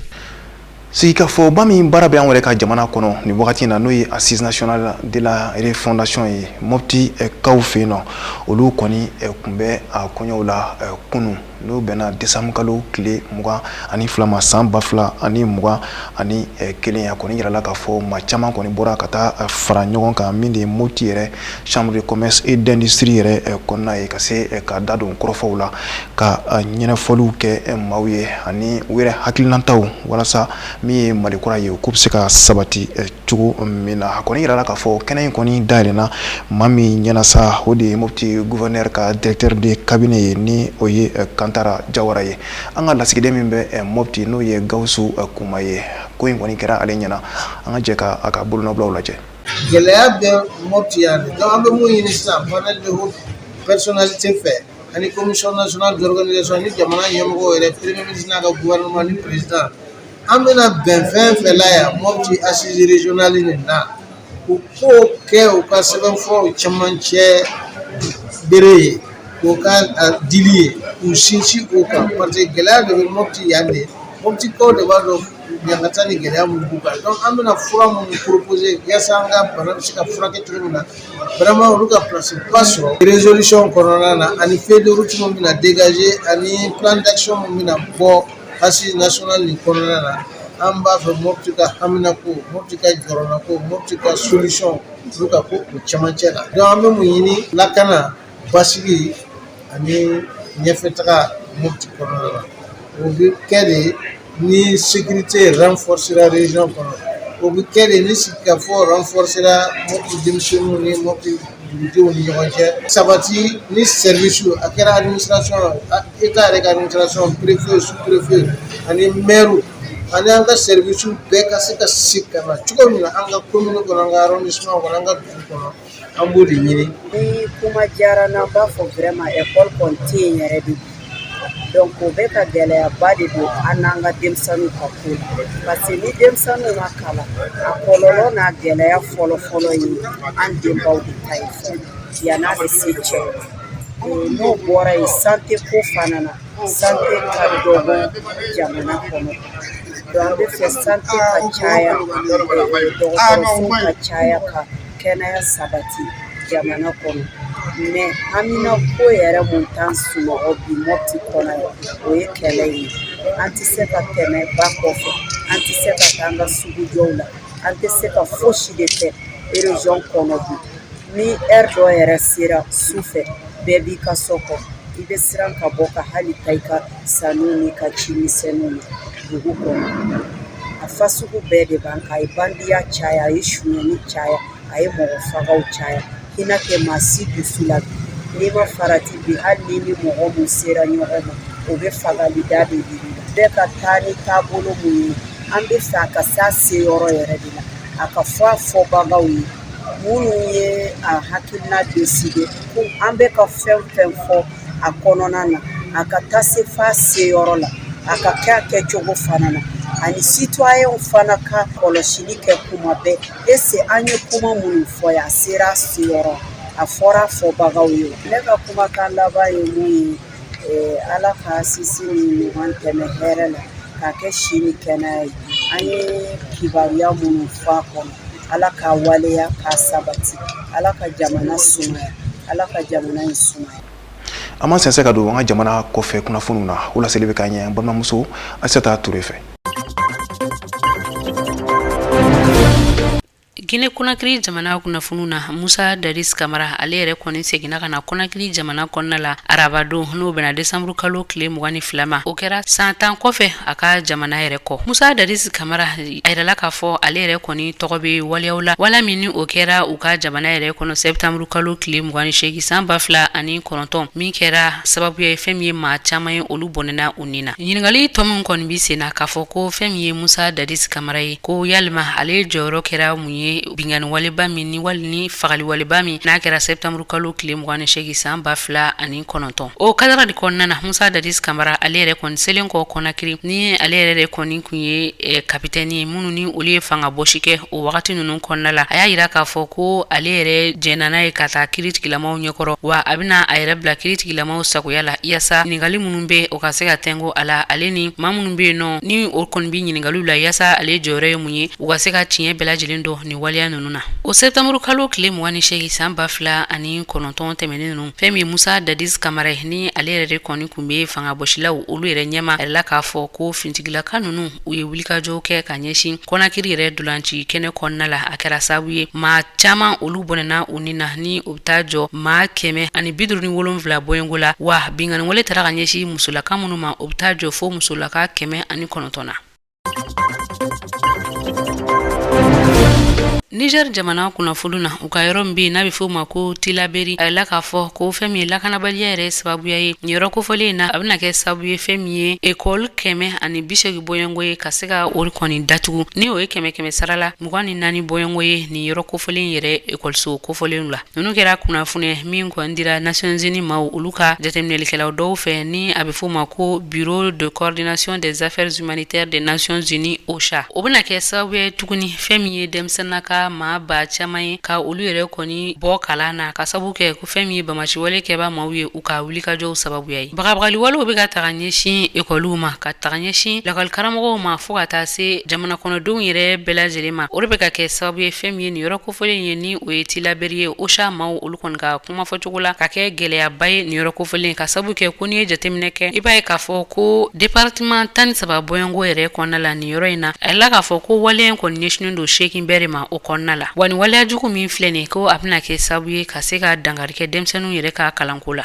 Sigikafɔba min baara bɛ an yɛrɛ ka jamana kɔnɔ nin wagati in na, n'o ye Assise nationale de la refondation ye, Mopti kaw fɛ yen nɔ, olu kɔni tun bɛ a kɔɲɔw la kunun, n'o bɛnna décembre kalo tile 22 ma, san 2021. A kɔni yirala k'a fɔ maa caman kɔni bɔra ka taa fara ɲɔgɔn kan, min de ye Mopti yɛrɛ chambre de commerce et d'industrie yɛrɛ kɔnɔna ye, ka se ka da don kɔrɔfɔw la, ka ɲɛnafɔliw kɛ maaw ye ani u yɛrɛ hakilinataw, walasa min ye Mali kura ye, k'u bɛ se ka sabati cogo min na. A kɔni yirala k'a fɔ kɛnɛ in kɔni dayɛlɛnna maa min ɲɛna sa, o de ye Mopti gouverneur ka directeur de cabinet ye, ni o ye Kantara Jawara ye. An ka lasigiden min bɛ Mopti, n'o ye Gawusu Kuma ye, ko in kɔni kɛra ale ɲɛna. An ka jɛ ka a ka bolonɔbilaw lajɛ. Gɛlɛya bɛ Mopti yan de. Donc an bɛ mun ɲini sisan panel de haute personnalité fɛ ani Commission nationale d'organisation ni jamana ɲɛmɔgɔw yɛrɛ, premier ministre n'a ka gouvernement ni président, an bɛna bɛn fɛn fɛn la yan Mopti assise régionale nin na, u k'o kɛ u ka sɛbɛnfuraw cɛmancɛ bere ye, k'o ka dili ye, k'u sinsin o kan, parce que gɛlɛya de bɛ Mopti yan de. Moptikaw de b'a dɔn ɲangata ni gɛlɛya mun b'u kan. Donc an bɛna fura minnu proposer yaasa an ka bana bɛ se ka furakɛ cogo min na, vraiment olu ka place ba sɔrɔ résolution kɔnɔna na, ani feuille de route min bɛna dégager, ani plan d'action min bɛna bɔ assise nationale nin kɔnɔna na. An b'a fɛ Mopti ka haminako, Mopti ka jɔrɔnako, Mopti ka solution, olu ka ko o cɛmancɛ la. Donc an bɛ mun ɲini? Lakana, basigi ani ɲɛfɛtaga Mopti kɔnɔna na. O bɛ kɛ de ni sécurité renforcera région kɔnɔ, o bɛ kɛ de ni sigikafɔ renforcera Mopti denmisɛnninw ni Mopti dugudenw ni ɲɔgɔn cɛ, sabati ni service, a kɛra administration, état yɛrɛ ka administration, préfet, sous préfet ani maire ani an ka service bɛɛ ka se ka segin ka na cogo min na an ka commune kɔnɔ, an ka arrondissement kɔnɔ, an ka dugu kɔnɔ. An b'o de ɲini. Ni kuma diyara n na, n b'a fɔ vraiment école kɔni tɛ yen yɛrɛ de bi. Donc o bɛ ka gɛlɛyaba de don an n'an ka denmisɛnninw ka ko la, parce que ni denmisɛnninw ma kalan, a kɔlɔlɔ n'a gɛlɛya fɔlɔ-fɔlɔ ye an denbaw de ta ye fɔlɔ yann'a bɛ se cɛw ma. N'o bɔra yen, santé ko fana na, santé ka dɔgɔ jamana kɔnɔ. Donc an bɛ fɛ santé ka caya, dɔgɔtɔrɔso ka caya ka kɛnɛya sabati jamana kɔnɔ. Mais hamina ko yɛrɛ mun t'an sunɔgɔ bi Mopti kɔnɔ yan, o ye kɛlɛ in ye. An tɛ se ka tɛmɛ ba kɔfɛ, an tɛ se ka taa an ka sugujɔw la, an tɛ se ka fosi de kɛ région kɔnɔ bi. Ni heure dɔ yɛrɛ sera su fɛ, bɛɛ b'i ka so kɔnɔ, i bɛ siran ka bɔ ka hali taa i ka sanniw n'i ka cimisɛnninw na dugu kɔnɔ. A fasugu bɛɛ de b'an kan. A ye bandiya caya, a ye sonyani caya, a ye mɔgɔ fagaw caya. Hinɛ tɛ maa si dusu la bi. N'i ma farati bi, hali n'i ni mɔgɔ min sera ɲɔgɔn ma, o bɛ fagali da de yir'i la. Bɛɛ ka taa ni taabolo mun ye, an bɛ fɛ a ka se a seyɔrɔ yɛrɛ de la, a ka fɔ a fɔbagaw ye minnu ye a hakilina décider ko an bɛ ka fɛn fɛn fɔ a kɔnɔna na, a ka taa se f'a seyɔrɔ la, a ka kɛ a kɛcogo fana na, ani citoyenw fana ka kɔlɔsili kɛ kuma bɛɛ. Est-ce an ye kuma minnu fɔ yan, a sera a seyɔrɔ, a fɔra a fɔbagaw ye? Ne ka kumakan laban ye mun ye, Ala ka sisi ni ɲuman tɛmɛ hɛrɛ la, k'a kɛ si ni kɛnɛya ye. An ye kibaruya minnu fɔ a kɔnɔ, Ala k'a waleya k'a sabati. Ala ka jamana sumaya, Ala ka jamana in sumaya. An b'an sɛnsɛn ka don an ka jamana kɔfɛ kunnafoniw na. O laseli bɛ k'an ɲɛ an balimamuso Asata Ture fɛ. Gine Konakiri jamana kunnafoniw na, Musa Dadis Kamara ale yɛrɛ kɔni seginna ka na Konakiri jamana kɔnɔna la arabadon, n'o bɛnna desanburu kalo tile 22 ma. O kɛra san 10 kɔfɛ a ka jamana yɛrɛ kɔ. Musa Dadis Kamara a yirala k'a fɔ ale yɛrɛ kɔni tɔgɔ bɛ waleyaw la, wala min ni o kɛra u ka jamana yɛrɛ kɔnɔ sɛptanburu kalo tile 28 san 2009, min kɛra sababu ye fɛn min ye maa caman ye olu bɔnɛna u ni na. Ɲininkali tɔ min kɔni bɛ sen na k'a fɔ ko fɛn min ye Musa Dadis Kamara ye, ko yalima ale jɔyɔrɔ kɛra mun ye binkanni waleba min ni wali ni fagali waleba min n'a kɛra sɛptanburu kalo tile 28 san 2009. O kadara de kɔnɔna na, Musa Dadis Kamara ale yɛrɛ kɔni selen kɔ Kɔnakiri, ni ale yɛrɛ de kɔni tun ye kapitɛni ye minnu ni olu ye fanga bɔsi kɛ o wagati ninnu kɔnɔna la, a y'a yira k'a fɔ ko ale yɛrɛ jɛnna n'a ye ka taa kiritigilamaw ɲɛkɔrɔ, wa a bɛna a yɛrɛ bila kiritigilamaw sagoya la yaasa ɲininkali minnu bɛ o ka se ka tɛnko a la, ale ni maa minnu bɛ yen nɔ ni o kɔni bɛ ɲininkaliw la yaasa ale jɔyɔrɔ ye mun ye, u ka se ka tiɲɛ bɛɛ lajɛlen dɔn nin waleya ninnu na. O sɛptanburu kalo tile 28 san 2009 tɛmɛnen ninnu, fɛn min Musa Dadis Kamara ye, ni ale yɛrɛ de kɔni tun bɛ fanga bɔsilaw olu yɛrɛ ɲɛma, a yirala k'a fɔ ko finitigilaka ninnu u ye wulikajɔw kɛ ka ɲɛsin Kɔnakiri yɛrɛ dolanci kɛnɛ kɔnɔna la. A kɛra sababu ye maa caman olu bɔnɛna u ni na, ni o bɛ taa jɔ maa 157 bɔɲɔgɔnko la, wa binkanni wale taara ka ɲɛsin musolaka minnu ma, o bɛ taa jɔ fo musolaka 109 na. Niger jamana kunnafoni na, u ka yɔrɔ min bɛ yen n'a bɛ f'o ma ko Tilaberi, a yirala k'a fɔ ko fɛn min ye lakanabaliya yɛrɛ sababuya ye nin yɔrɔ kofɔlen in na, a bɛna kɛ sababu ye fɛn min ye ekɔli 180 bɔɲɔgɔnko ye ka se ka o kɔni datugu, ni o ye kɛmɛ kɛmɛ sara la 24 bɔɲɔgɔnko ye nin yɔrɔ kofɔlen yɛrɛ ekɔliso kofɔlen la. Ninnu kɛra kunnafoni min kɔni dira Nations Unies maaw olu ka jateminɛlikɛlaw dɔw fɛ, ni a bɛ f'o ma ko Bureau de coordination des affaires humanitaires des Nations Unies OCHA. O bɛna kɛ sababu ye tuguni fɛn min ye denmisɛnninlaka maa ba caman ye ka olu yɛrɛ kɔni bɔ kalan na, ka sababu kɛ ko fɛn min ye banbaanciwale kɛba maaw ye u ka wulikajɔw sababuya ye. Bagabagaliwalew bɛ ka taga ɲɛsin ekɔliw ma, ka taga ɲɛsin lakɔlikaramɔgɔw ma, fo ka taa se jamana kɔnɔdenw yɛrɛ bɛɛ lajɛlen ma. O de bɛ ka kɛ sababu ye fɛn min ye nin yɔrɔ kofɔlen ye, ni o ye Tilaberi ye, OCHA maaw olu kɔni ka kuma fɔcogo la, ka kɛ gɛlɛyaba ye nin yɔrɔ kofɔlen, ka sababu kɛ ko n'i ye jateminɛ kɛ, i b'a ye k'a fɔ ko département 13 bɔɲɔgɔnko yɛrɛ kɔnɔna la nin yɔrɔ in na. A yirala k'a fɔ ko waleya in kɔni ɲɛsinnen don seegin bɛɛ de ma o kɔnɔna la. Wa nin waleya jugu min filɛ nin ye, ko a bɛna kɛ sababu ye ka se ka dankari kɛ denmisɛnninw yɛrɛ ka kalanko la.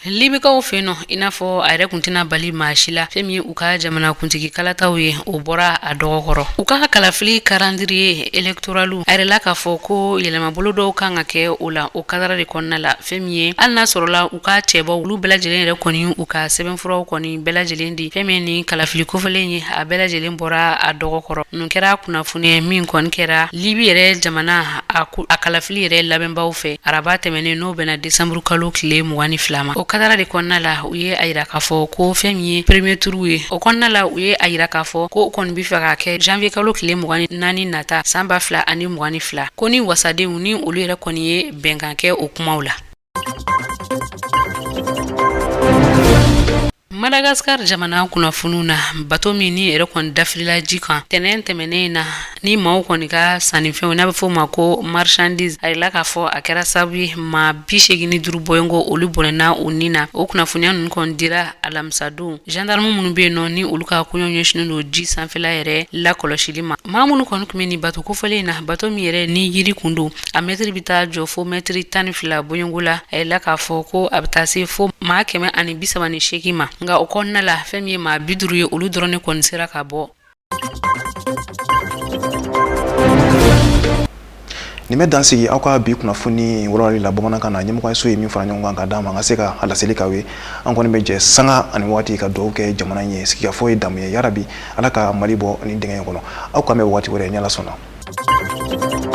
Libikaw fɛ yen nɔ, i n'a fɔ a yɛrɛ tun tɛna bali maa si la, fɛn min ye u ka jamanakuntigi kalataw ye, o bɔra a dɔgɔkɔrɔ. U ka kalafili calendrier électoral, a yirala k'a fɔ ko yɛlɛmabolo dɔw kan ka kɛ o la. O kadara de kɔnɔna la, fɛn min ye hali n'a sɔrɔla u ka cɛbaw olu bɛɛ lajɛlen yɛrɛ kɔni u ka sɛbɛnfuraw kɔni bɛɛ lajɛlen di, fɛn min ni kalafili kofɔlen ye, a bɛɛ lajɛlen bɔra a dɔgɔkɔrɔ. Ninnu kɛra kunnafoni ye min kɔni kɛra Libi yɛrɛ jamana a kalafili yɛrɛ labɛnbaw fɛ araba tɛmɛnen, n'o bɛnna desanburu kalo tile 22 ma. O kadara de kɔnɔna la, u ye a yira k'a fɔ ko fɛn min ye premier tour ye, o kɔnɔna la u ye a yira k'a fɔ ko kɔni bɛ fɛ k'a kɛ janvier kalo tile 24 nata san 2022, ko ni wasadenw ni olu yɛrɛ kɔni ye bɛnkan kɛ o kumaw la. Madagascar jamana kunnafoniw na, bato min ni yɛrɛ kɔni dafirila ji kan tɛnɛn tɛmɛnen in na ni maaw kɔni ka sannifɛnw n'a bɛ fɔ o ma ko marchandise, a yirala k'a fɔ a kɛra sababu ye maa 85 bɔɲɔgɔnko olu bɔnɛna u ni na. O kunnafoniya ninnu kɔni dira alamisadon gendarme minnu bɛ yen nɔ ni olu ka koɲɛ ɲɛsinnen don ji sanfɛla yɛrɛ lakɔlɔsili ma. Maa minnu kɔni tun bɛ nin bato kofɔlen in na, bato min yɛrɛ ni yiri kun don, a mɛtiri bɛ taa jɔ fo mɛtiri 12 bɔɲɔgɔnko la. A yirala k'a fɔ ko a bɛ taa se fo maa 138 ma, nka o kɔnɔna la fɛn min ye maa 50 ye, olu dɔrɔn de kɔni sera ka bɔ. Nin bɛ dan sigi aw ka bi kunnafoni walawalali la bamanankan na. Ɲɛmɔgɔyaso ye min fara ɲɔgɔn kan ka d'an ma an ka se ka a laseli k'aw ye. An kɔni bɛ jɛ sanga ani waati ka dugawu kɛ jamana in ye. Sigikafɔ ye damu ye. Yarabi, Ala ka Mali bɔ nin dingɛ in kɔnɔ. Aw k'an bɛn waati wɛrɛ ni Ala sɔnna.